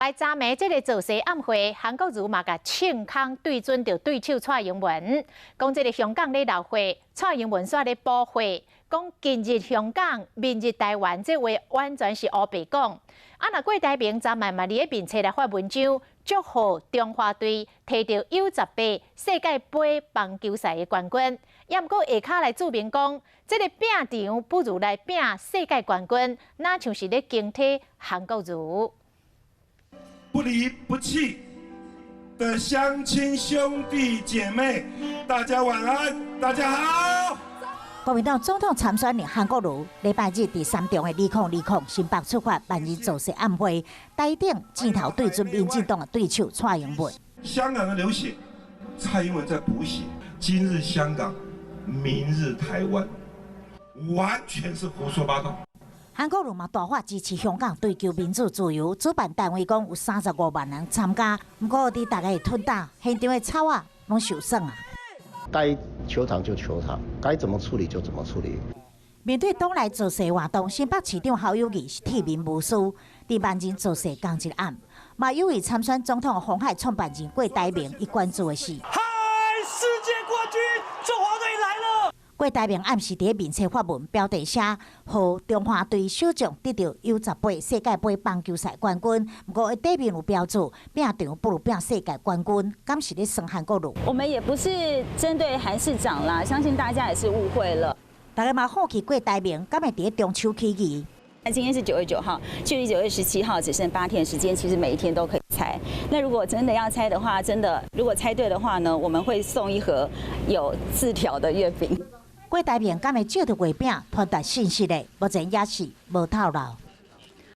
來昨暝這个造勢暗會，韓國瑜嘛共槍孔對準著對手蔡英文，講這个香港咧流血，蔡英文煞咧補血，講今日香港，明日台灣，這話完全是烏白講。啊，若郭台銘昨晚嘛佇咧面冊來發文章，祝賀中華隊提著 U18世界盃棒球賽的冠軍，也毋過下跤來註明講，這个拼場不如來拼世界冠軍，若像是咧驚體韓國瑜。不離不棄的鄉親兄弟姐妹，大家晚安，大家好。國民黨總統參選人韓國瑜，禮拜日佇三重的2020新北出發萬人造勢暗會，台頂箭頭對準民進黨的對手蔡英文。香港的流血，蔡英文在補血。今日香港，明日台灣，完全是胡說八道。韓國瑜嘛大發支持香港追求民主自由，主辦單位講有35萬人參加，毋過佇大家的吞打，現場的草仔攏受損啊。該求償就求償，該怎麼處理就怎麼處理。面對黨內造勢活動，新北市長侯友宜是鐵面無私，佇萬人造勢仝一暗，嘛有意參選總統鴻海創辦人郭台銘，伊關注的是。嗨，世界冠軍，中華隊來了！郭台銘暗時佇面冊發文，標題寫予中華隊首將得著 U18世界盃棒球賽冠軍。毋過伊底面有標註，拼場不如拼世界冠軍，敢是咧酸韓國瑜？我們也不是針對韓市長啦，相信大家也是誤會了。大家嘛好奇郭台銘，敢會佇咧中秋起義？那今天是9月9號，距離9月17號只剩8天時間，其實每一天都可以猜。那如果真的要猜的話，真的如果猜對的話呢，我們會送一盒有字條的月餅。郭台銘敢會借著月餅傳達信息咧？目前也是無透露。